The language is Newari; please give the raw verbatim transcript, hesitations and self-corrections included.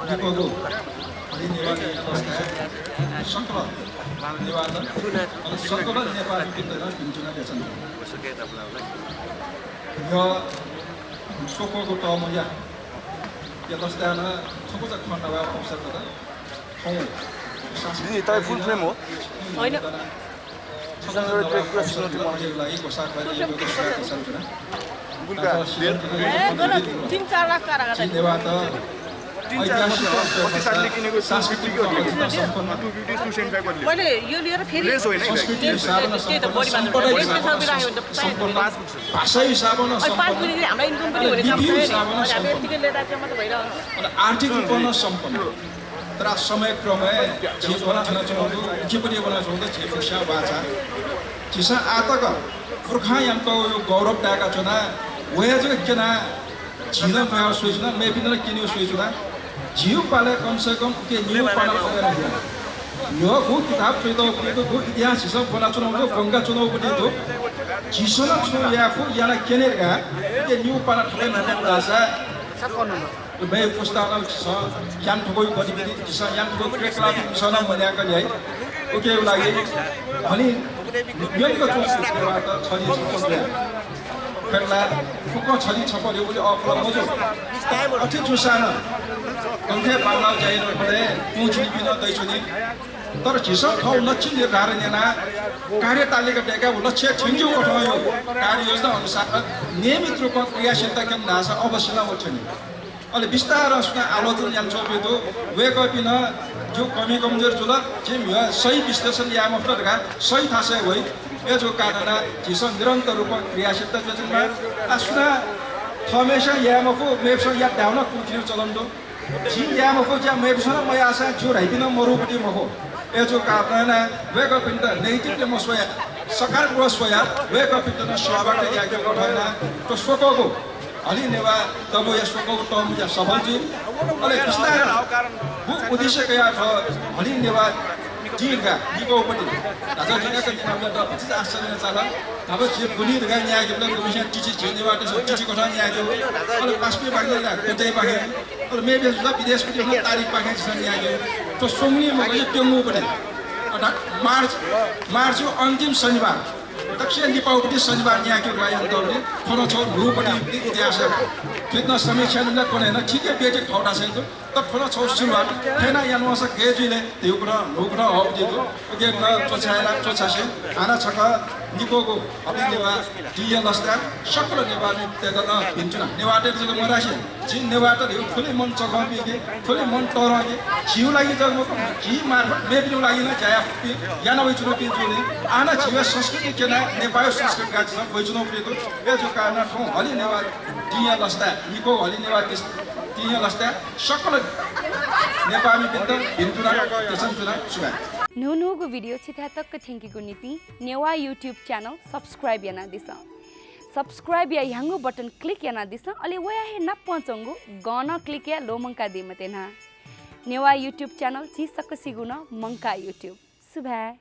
दीपगु हलिं नेवाः लस्ताय् सकल नेवाःत, अले सकल नेपाःपिन्त नं भिन्तुना देछाना। न्ह्यः स्वक्वःगु तःमुँया, या लस्ताय् नं छकूचा खँ ल्हायेगु अवसर दत। थौं दिदी, तपाईँ full frame हो? होइन। Full frame। ए, गन तीन चार लाख का रहा था। तीन चार लाख का। पच्चीस सालले किनेको two fifty हो, two fifty, two seventy five गर्नु। मैले यो लिएर फेरि less होइन है? त्यही त बढी भन्दा बढी। Less चाहिँ सबै राख्यो भने त पाइँदैन। भाषा हिसाबमा न अनि पाँच सम्पन्न, बुझे हामीलाई income पनि हुने काम छ नि। हिसाबमा न अनि अब यतिकै लिएर चाहिँ मात्र भइरहन्छ। अनि आर्थिक रूपमा न सम्पन्न। तर समय क्रमय् झी ब्वनाच्वनाच्वंगु, उखेपट्टि ब्वनाच्वंगु झी फुक्कसिया बाचा। झीसं आः तक पुर्खां यानातःगु गौरव ताय्काच्वना, वया जक क्यना, झी नं ब्वयाः स्वयाच्वना, मेपिन्त नं क्यनेगु स्वयाच्वना। झीगु पालय् कम से कम उके निगू पाना थुगु नं दु। न्ह्यः गु किताब च्वयातःगु दु, गु इतिहास झीसं ब्वनाच्वनागु दु, ब्वंकाच्वनागु दु। झीसं नं छुं याये फु, याना क्यने धकाः उके निगू पाना थुगु नं दु धाःसा मेगु पुस्तां नं झीसं याना थकूगु गतिविधि, झीसं याना थकूगु क्रियाकलापयात नं मन्याय्कल याइ। उकिया लागि हलिं यंक च्वंपिं नेवाःत छधी छपः जुयाः खय् ला फुक्कं छधी छपः जुयाः अःपुला मजू। अथे जूसां नं गंथाय् बांलाःगु ज्या यानाबलय् तुं झीपिं नं दइच्वनी। तर झीसं थःगु लक्ष्य निर्धारण यानाः कार्यतालिका दय्काः व लक्ष्यय् थ्यंकेगु कथंया कार्ययोजना अनुसार नियमित रूपं क्रियाशीलता क्यन धाःसा अवश्य नं व थ्यनी। अले बिस्तारं सुनां आलोचना यानाच्वंपिं दु, वय्कःपिं नं जिगु कमी कमजोरी जुल, जिं म्हिगः सही विश्लेषण याये मफुत धकाः सही थासय् वइ। अय्जूगु कारणं झीसं निरन्तर रूपं क्रियाशीलता जुयाच्वनेमाः। आः सुनां थःम्हेस्यां याये मफु, मेपिसं यात धायेगु नं कुंखिनेगु चलन दु। जिं याये मफु ज्या मेपिसं नं मयाःसां ज्यू धाइपिं नं मरुपिं मखु। अय्जूगु कारणं यानाः वय्कःपिन्त negative-य् मस्वयाः, सकारात्मक स्वयाः वय्कःपिन्त नं सहभागिता यायेगु कथं यानाः थ्व स्वक्वःगु हलिं नेवाः तबुया स्वक्वःगु तःमुँज्या सफल जुइ। अले बिस्तारं गु उद्देश्य कयाः थ्व हलिं नेवाः दिं धकाः निक्वःगुपट्टि धाःसा जिं याकनं न्यनाबलय् त भतिचा आश्चर्य यानाच्वन। न्हापा झी गुलि धकाः न्यायेकेबलय् गुम्हेस्यां तिथि, झी नेवाःतय्सं तिथि कथं न्यायेकेगु। अले पासापिंपाखें ला, कोचाइपाखें, अले मेपिं जुल विदेशपट्टि नं तारिखपाखें झीसं न्यायेकेगु। थ्व स्वंगुलिं मखु, प्यंगुपट्टि, अर्थात् मार्च, मार्चया अन्तिम शनिबार, दक्वसिबें लिपाउपट्टि शनिबार न्यायेकेगु ला यानातःगुलिं थ्व नं छगू न्हूपट्टि इतिहासय् थुइत नं समीक्षा यानाबलय् क्वने नं ठीक हे बेठीक थःगु थासय् दु। तर थ्व नं छगू सुरुवात, थथे यानाः यानावंसा गय् जुइ ले धइगु नं न्हूपट्टि हःगु दु। उकिं नं च्वछाये ला च्वछासें हानं छकः निक्वःगु हलिं नेवाः दिंया लसताय् सकल नेवाःतय्त नं भिन्तुना। नेवाःतय्त जक मधासे झी नेवाःत धइगु थुलि मन चघंपिं, थुलि मन तःधंपिं, झीगु लागि जक मखु, झी मार्फत मेपिनिगु लागि नं ज्या यानावइच्वनापिं जुल। आः नं झीगु संस्कृति क्यनाः नेपाःया संस्कृति गाय् झीसं ब्वइच्वनागु दु। अय्जूगु कारणं थौं हलिं नेवाः दिंया लसताय्, निक्वःगु हलिं नेवाः दिंया लसताय् सकल नेपाःमिपिन्त भिन्तुना, देछानाच्वना। सुभाय्। न्हून्हूगु video छिथाय् तक थ्यंकेगु निंतिं नेवाः YouTube channel subscribe यानादिसँ। Subscribe-या ह्याउँगु button click यानादिसँ, अले वया हे नापं च्वंगु गं नं click याये ल्वःमंकादी मते न्हा। नेवाः YouTube channel झी सकसिगु नं मंकाः YouTube। सुभाय्।